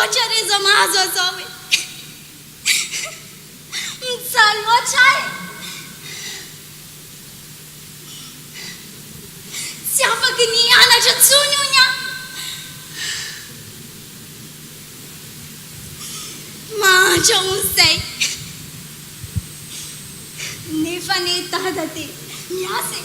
loatra re izao mahazo ahy izao e! Mijaly loatra aho e! Tsy afaky ny hianatra intsony hono aho. Mahantra hono izay. Nefa anie Dada dia miasa e!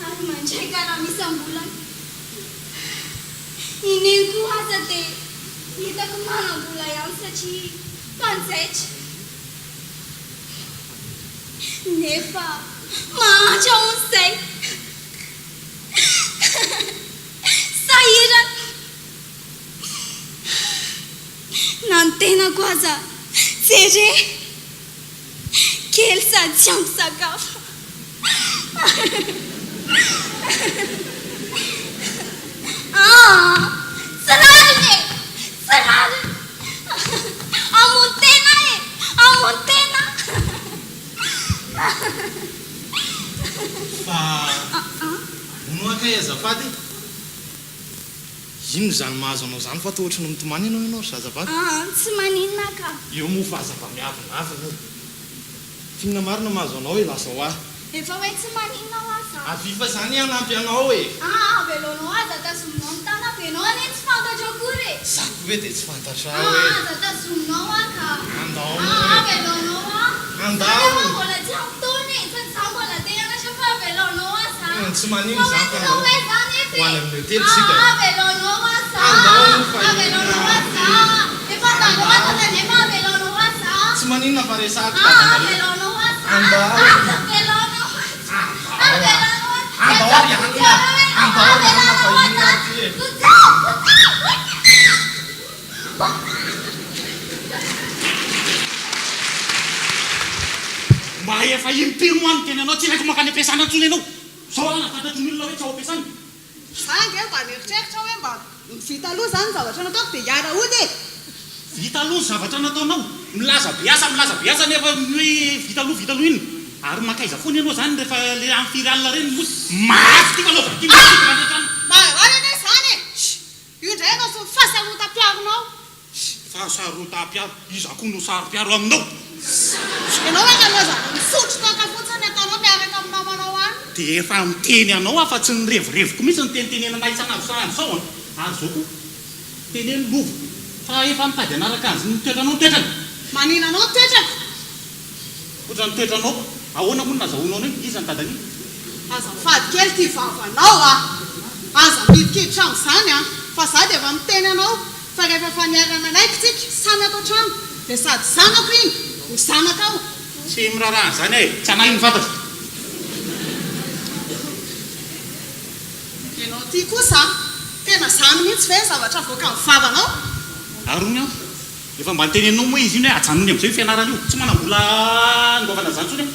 Ary mandray karama isam-bolana. I Neny koa aza dia hitako manam-bola ihany satria mpanjaitra. Nefa mahantra hono izay. Sahirana. Na ny tenako aza jere kely sady tsy ampy sakafo. Aa! Tsy rariny e! Tsy rariny! Hamono tena aho e! Hamono tena! Fa hono hoa kay azafady e! Inona izany mahazo anao izany fa toa ohatry ny mitomany ianao ianao ry zazavavy? Aa, tsy maninona ka! Io moa fa aza mba miavonavona e! F'inona marina mahazo anao e, lazao ahy. Efa hoe tsy maninona hoa za. Avia fa za anie hanampy anao e! Aa, avelaonao aza tazominao ny tanako, ianao anie tsy fantatro akory e! Za koa ve dia tsy fantatrao e! Aa, aza tazominao aho ka! Andao moa Aa, e! avelaonao aho! Andao! Za nefa mbola tsy ampy taona e! Sady za mbola te hianatra fa avelaonao aho za! Tsy maninona Fa izany fa hoentinao andao ho aiza aho nefa ho e! any amin'ny hotely tsika e! Aa, avelaonao aho za! Andao moa fa inona Avelaonao aho ary za! e! Efa Andao! tandroatana nefa avelaonao aho za! Tsy maninona fa resahako Aa, dadanareo. avelaonao aho za! Andao! Aza avelaonao aho za! Andao a! Avelaonao aho Andao ary hanina! Andao ary hanina fa inona ary ty e! Mba efa impiry moa aho niteny anao tsy ilaiko mankany am-piasana intsony ianao? Zao aho nahafantatry ny olona hoe tsy ao am-piasana. Za ange mba nieritreritra hoe mba vita aloha izany ny zavatra nataoko dia hiara hody e! Vita aloha ny zavatra nataonao. Milaza be asa milaza be asa nefa ny hoe vita aloha vita aloha inona? Ary mankaiza foana ianao izany rehefa le amin'ny firy alina ireny mody? Mafy ity fa lova ity mafy ity mandeha hatrany. Marary anie izany e! Io indray ianao sy ny fahasarotam-piaronao. Fahasarotam-piaro? Iza koa no saro-piaro aminao? Ianao ve ka loza misotro toaka fotsiny ataonao miaraka amin'ny namanao any? Dia efa miteny anao aho fa tsy nirevorevoko mihitsy ny tenitenenana isan'andro isan'andro izao an! Ary izao koa, teneno lova fa efa mitady hanaraka an'zy ny toetranao ny toetrany. Manina anao ny toetrako? Ohatran'ny ny toetranao, ahoana moa no nazahoanao an'io? Iza ny dadan'io? Azafady kely ity vavanao a! Aza midikiditra amin'izany an! Fa za dia efa miteny anao fa rehefa efa niara-nanaiky tsika samy ato an-trano dia sady zanako iny no zanakao. Tsy miraharaha an'izany aho e! Tsy anah iny fantatro. Ianao ity kosa a! Tena izany mihitsy ve ny zavatra avoakan'ny vavanao? Ary hono aho, efa mba noteneninao moa izy iny hoe ajanony amin'izay io fianarana io? Tsy manam-bola handoavana an'izany intsony aho.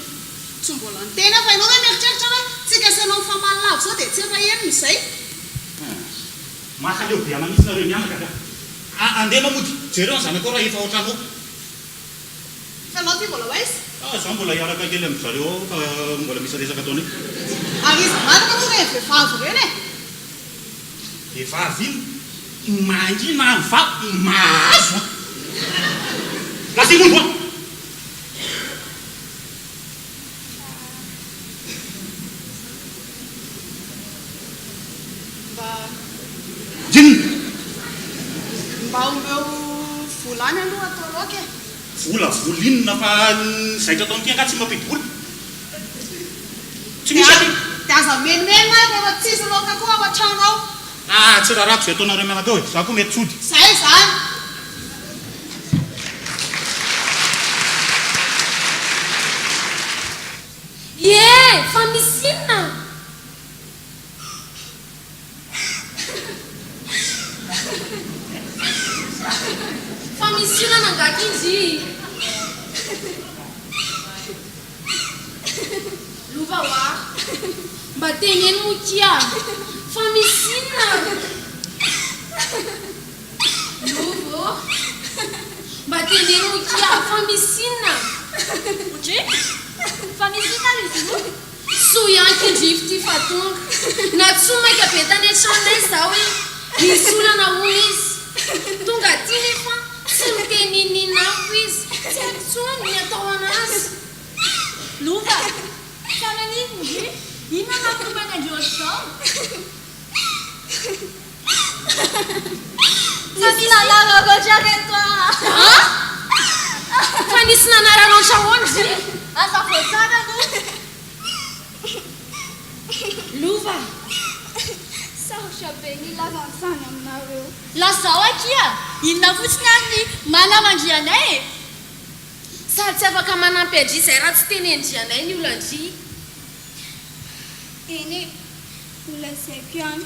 Tsy mbola niteny aho fa ianao ve mieritreritra hoe tsika sy ianao mifamaly lava izao dia tsy efa henony izay? Hum. Mahaleo be ana mihitsy nareo mianaka ka. A andeha ianao mody, jereo ny zanakao raha efa ao an-trano ao. Fa ianao ity mbola ho aiza? Ah, izaho mbola hiaraka kely amin-dry zareo ao fa mbola misy resaka ataonay. Ary iza marina moa ireny vehivavy ireny e? Vehivavy iny mangina any fa mahazo an! Lasa i Mongo an! Mba. Inona? Mba omeo vola any aloha atao laoka e. Vola vola inona fa ny zaitra ataon'ity angaha tsy mampidi-bola? Tsy misy aty. Dia aza menomenona aho rehefa tsisy laoka koa ao an-trano ao. Ah tsy rarako izay ataonareo mianaka eo e, za koa mety tsy hody. Zay izany. Ie, fa misy inona? Fa misy olana angaha aky ndry? Lova hoa! Mba teneno moa kia! Fa misy inona? Lova ô! Mba teneno moa kia! Fa misy inona? Ndry! Fa misy inona ry Zoro? Soa ihany kindrify ty fa tonga. Nantsoa maika be tany an-tranonay izaho hoe misy olana hono izy. Tonga aty nefa tsy miteny n'inon'inona amiko izy. Tsy haiko intsony ny atao anazy. Lova, Fa maninona ndry? Inona no mampitomany an-dry ohatr'izao? Fa mila hanararaotra reto ah! An? Fa nisy nanararaotra ahoana ndry? Hazavao tsara aloha. Lova, Sarotra be ny hilaza an'izany aminareo. Lazao akia! Inona fotsiny ary ny manamandry anay e? Sady tsy afaka manampy an-dry izay raha tsy tenen-dry anay ny olan-dry. Eny e, ho lazaiko ihany.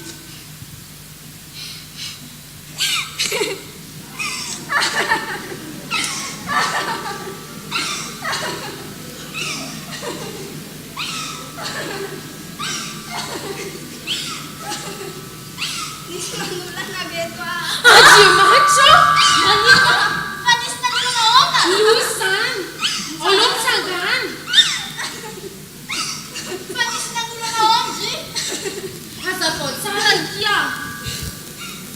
Nisy nanolana ve eto ah? Andriamanitra ô! Maninona? Fa nisy nanolana ahoana? Loza izany! Aleo mitsangana! Fa nisy nanolana ahoana ndry? Hazavao tsara akia!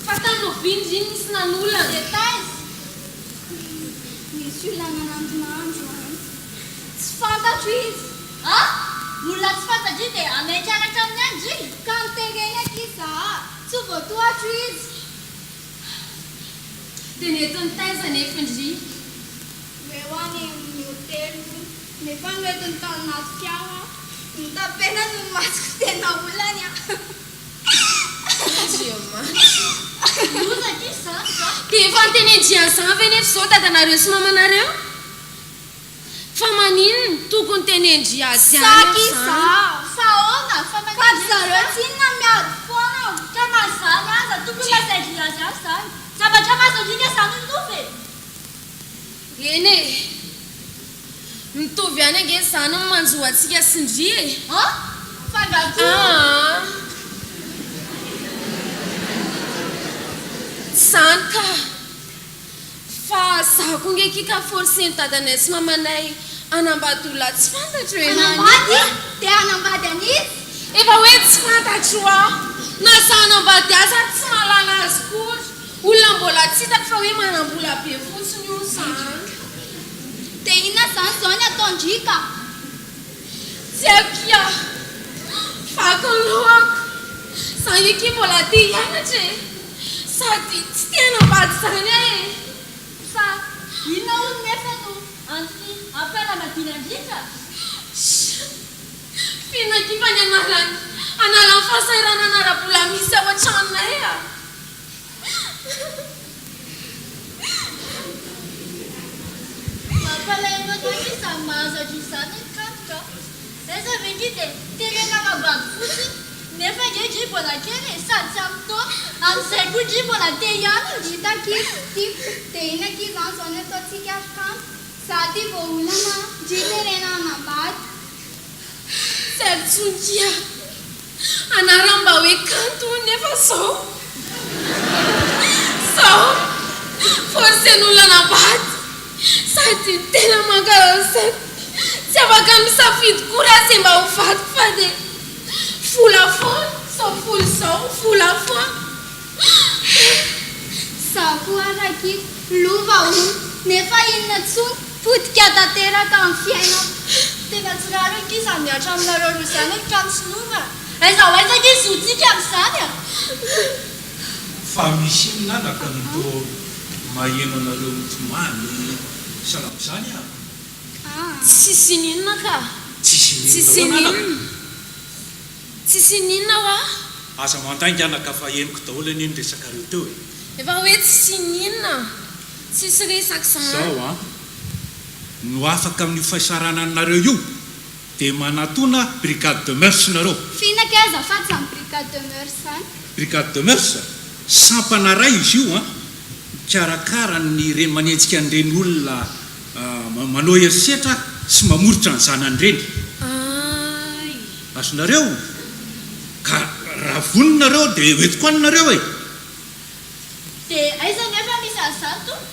Fa tany oviana ndry no nisy nanolana? Dia taiza? Nisy olona nanantona andro any. Tsy fantatro izy. A! Olona tsy fantatro dia hanaiky hiaraka aminy any ndry? Ka notereny akia za. Tsy ho voatohatro izy. Dia nentiny taiza anefa ndry? Hoe ho any amin'ny hotely hono. Nefa noentiny tao anaty fiara. Notapenany ny masoko tena olany an! Andriamanitra. Loza akia izany ka! Dia efa nitenendry an'izany ve nefa izao dadanareo sy mamanareo? Fa maninona? Tokony tenendry azy ihany aho Saky izany. za! Fa ahoana? Fa maninona? Ka ry zareo tsinona miady foana o! Ka na izany aza, tokony lazain-dry azy ihany izany. Zavatra mahazo alika izany ny lova e! Eny e! Mitovy ihany ange izany ny manjo antsika sy ndry e! An! Fa nga koa? Aa! Tsy izany ka! Fa za koa nge ki ka forcer-n'i dadanay sy mamanay hanambady olona tsy fantatro e! Hanambady? Te hanambady an'iza? Efa hoe tsy fantatro aho! Na za hanambady azy ary tsy mahalala azy kory! Olona mbola tsy hitako fa hoe manam-bola be fotsiny hono zany. Dia inona izany izao ny ataon-dry ka? Tsy haiko kia! Vaky ny lohako! Za nge ki mbola te hianatra e! Sady tsy te hanambady izany aho e! Fa inona hono nefa no antony hampianambadiana an-dry ka? Shh! Feno ekipa ny anarany hanala ny fahasahiranana ara-bola misy ao an-tranonay a! Mampalahelo anao akia izany mahazo an-dry izany ry kanto ka! Aiza ve nge dia terena hanambady fotsiny nefa nge ndry mbola kely e sady tsy ampy taona, amin'izay koa ndry mbola te hianatra. Hita akia tiako dia ina akia izany izao ny ataontsika ry kanto, za ty vao olana ndry terena hanambady. Tsy haiko tsony kia anarany mba hoe kanto hono nefa zao zao forcen'olona hanambady sady tena mankarary saina tsy afaka misafidy koa raha ze mba ho vadiko fa dia vola foana zao vola izao vola foana. Za koa ary akia lova hono nefa inona tsony potika tanteraka ny fiainako. Tena tsy rariny akia izany mihatra aminareo roa izany ry Kanto sy Lova a! Aiza ho aiza akia ny zontsika amin'izany a! Fa misy inona anaka no toa maheno anareo mitomany sahala amin'izany a? Tsisy ininona ka! Tsisy Tsisy ininona ahoana anaka? ininona! Tsisy ininona hoa! Aza mandainga anaka fa henoko daholo anie ny resakareo teo e! Efa hoe tsisy ininona, tsisy resaka izany. Zao an! No afaka amin'io fahisarananareo io dia manatona brigade de mœurs nareo. F'inona kay azafady izany brigade de mœurs izany? Brigade de mœurs? Sampana iray izy io an! Mikarakara ny ireny manenjika an'ireny olona manao herisetra sy mamoritra ny zanany ireny. Ay! Azonareo? Ka raha vonona nareo dia hoentiko any nareo e! Dia aiza nefa misy an'izany tompoko?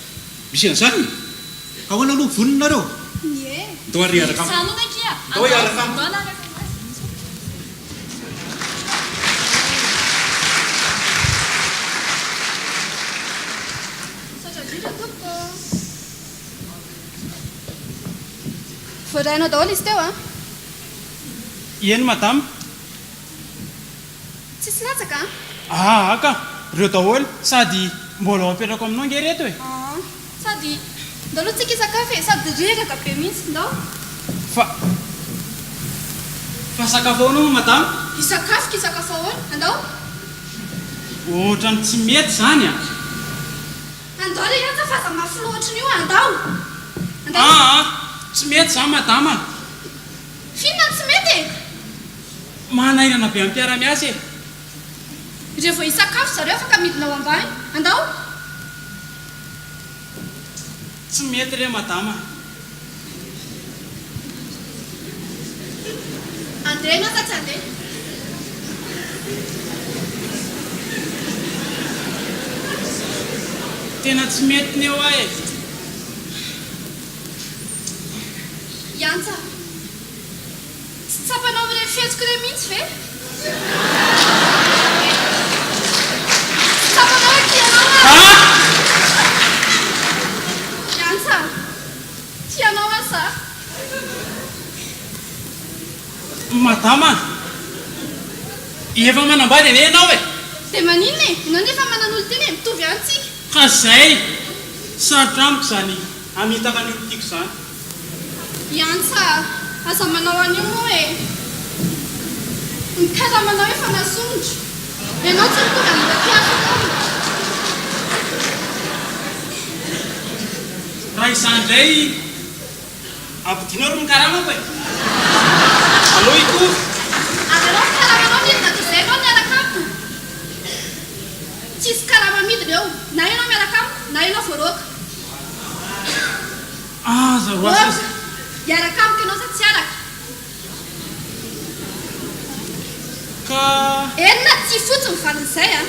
Misy an'izany? Ahoana aloha, vonona nareo? Ie. Ndao ary hiaraka amiko. Izany hono akia. Ndao hiaraka amiko. Ndao hanaraka anazy. Voarainao daholo izy teo an? Eny madama. Tsisy latsaka an? Aa ka! Reo daholo, sady mbola ho apetrako aminao nge reto e! Aa, sady ndao aloha tsika hisakafo e, sady reraka be mihitsy, ndao. Fa. Fa sakafo ahoana moa madama? Hisakafo ka hisakafo ahoana? Andao. Ohatran'ny tsy mety izany an! Andao re Antsa fa aza mafy loha ohatran'io a! Andao! Andao! Aa! Tsy mety izany madama a! F'inona no tsy mety e? Manairana be amin'ny mpiara-miasa e! Rehefa vao hisakafo zareo afaka midina ao ambany. Andao! Tsy mety re madama a! Andeha ianao sa tsy andeha? Tena tsy mety ny eo aho e! Hiantsa. Tsy tsapanao amin'ireny fihetsiko ireny mihitsy ve? Tsy tsapanao hoe tia anao aho? Hiantsa. Tia anao aho za. Madama a! Efa manambady anie ianao e! Dia maninona e? Ianao nefa manan'olon-tiana e! Mitovy ihany tsika. Ka zay! Sarotra amiko izany hamitaka ny olon-tiako izany. Hiantsa a! Aza manao an'io moa e! Ny karamanao efa nasondro. Ianao tsy mitovy amin'ireo mpiasa ireo. Raha izany indray Ampidino ary ny karamako e! Aleo hitovy! Avelao ny karamanao midina toy izay ianao miaraka amiko. Tsisy karama midina eo, na ianao miaraka amiko na ianao voaroaka. Aza roasina. Roaka! Hiaraka amiko ianao sa tsy hiaraka? Ka. Eny na tsia fotsiny valin'izay a!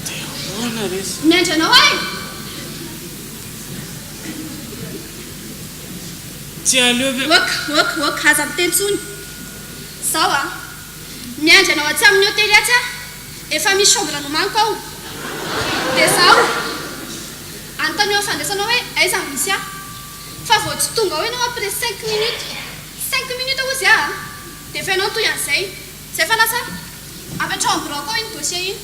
Dia ahoana re sy. Miandry anao aho e! Tsy aleo ve. Ok, ok, ok, aza miteny intsony. Zao a! Miandry anao atsy amin'ny hotely atsy aho. Efa misy chambre nomaniko ao. Dia zao, anontanio amin'ny fandraisanao hoe aiza no misy ahy. Fa vao tsy tonga ao ianao après cinq minutes, cinq minutes hozy aho a! Dia efa ianao no toy an'izay. Zay fa lasa apetraho amin'ny biraoko ao iny dossier iny.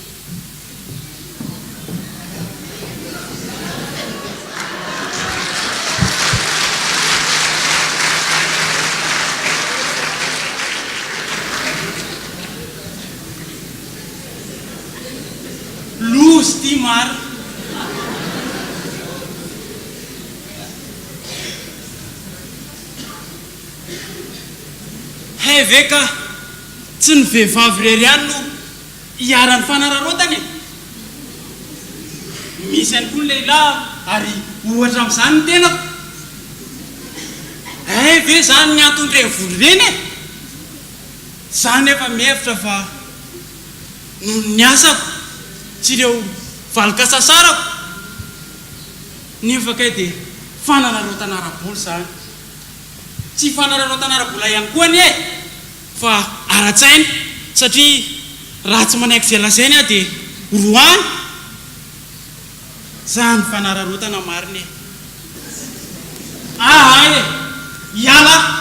Loza ity marina. Hay ve ka tsy ny vehivavy irery ihany no iharan'ny fanararaotana e! Misy ihany koa ny lehilahy ary ohatra amin'izany ny tenako. Hay ve izany ny anton'ireny vola ireny e! Za nefa mihevitra fa noho ny asako sy ireo valin-kasasarako nefa kay dia fanararaotana ara-bola izany. Tsy fanararaotana ara-bola ihany koa anie fa ara-tsaina satria raha tsy manaiky izay lazainy aho dia horoahiny. Zany fanararaotana marina e! Aa e! Hiala aho!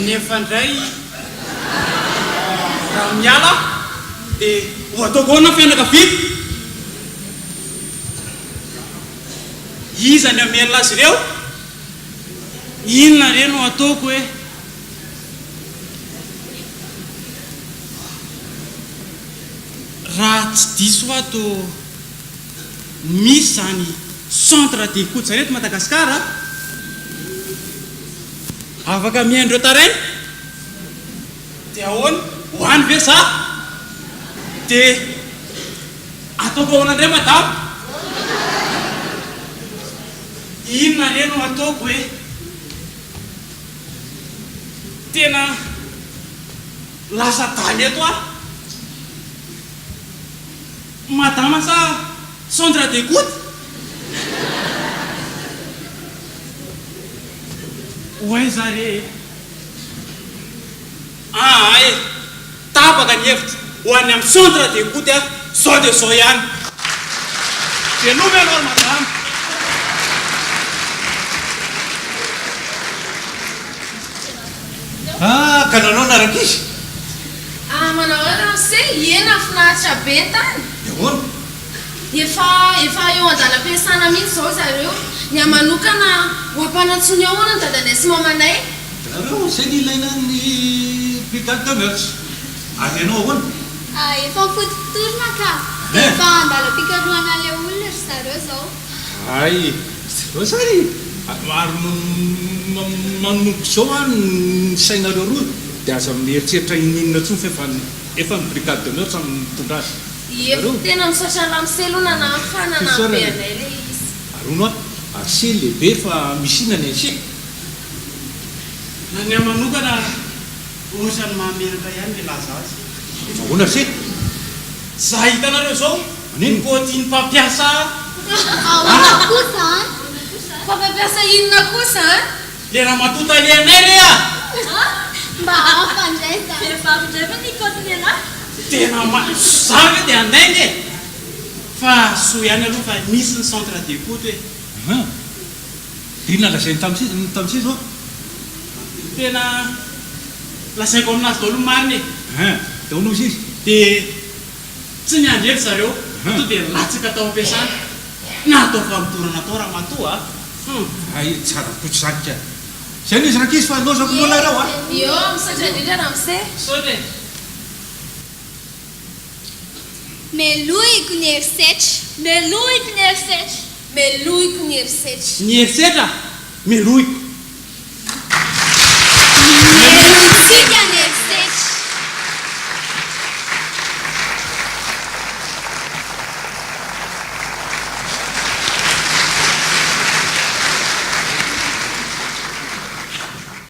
Nefa indray raha miala aho dia ho ataoko ahoana ny fianakaviako? Iza ny hamelona azy ireo? Inona re no hataoko e? Raha tsy diso aho toa misy izany centre d'écoute izany eto Madagasikara a! Afaka mihaino ireo taraina? Dia ahoana? Ho any ve za? Dia ataoko ahoana indray madama? Inona re no ataoko e? Tena lasa adala eto aho. Madama sa centre d'écoute? Ho aiza re e? Aa e! Tapaka ny hevitro, ho any amin'ny centre d'écoute aho, zao dia zao ihany. Veloma ianao ry madama. Ah, ka nanao na rankizy? Ah, manao ahoana ramose? Ie, nahafinaritra be ny tany. Dia ahoana? Efa, efa eo an-dalam-piasana mihitsy izao zareo. Ny ahy manokana, ho ampanantsoiny ao hono ny dadanay sy mamanay. Hitanareo, izay no ilaina ny brigade de mœurs. Ary ianao ahoana? Ah, efa mifotopotorina ka. Dia efa an-dalam-pikarohana an'ilay olona ry zareo izao. Hay, jereo zany e! Ary manomboka izao an, ny sainareo roa dia aza mieritreritra inoninona intsony fa efa efa ny brigade de mœurs no mitondra azy. Ie, Hitanareo? tena misaotra an'i ramose aloha nanampy fa nanampy be Fisaorana e! anay ilay izy. Ary hono an, ary se lehibe fa misy inona ny an'se? Na ny ahy manokana ohatran'ny mahamenatra ihany milaza azy. Efa ahoana ry se? Za hitanareo zao Maninona? ny kôtin'ny mpampiasa a! Ahoana koa zany? Fa mpampiasa inona koa zany? Le ramatoa tale anay re a! Mba hafa ndray zany. Vehivavy indray ve ny kôtin'ialahy? Tena ma, za ve de handainga e! Fa soa ihany aloha fa misy ny centre d'écoute e! An! Dia inona lazainy tamin'i tamin'i zao? Tena lazaiko aminazy daholo ny marina e! An! Dia ahoana hozy izy? Dia tsy niandry ela zareo fa tonga dia nilatsaka tao am-piasana. Natao famotorana tao ramatoa a! Hum! Hay tsara koa izany ka! Izay no izy rankizy fa lozako moa nareo a! Io, misaotra indrindra ramose. Misaotra e! Melohiko ny herisetra. Melohiko ny herisetra. Melohiko ny herisetra. Ny herisetra? Melohiko.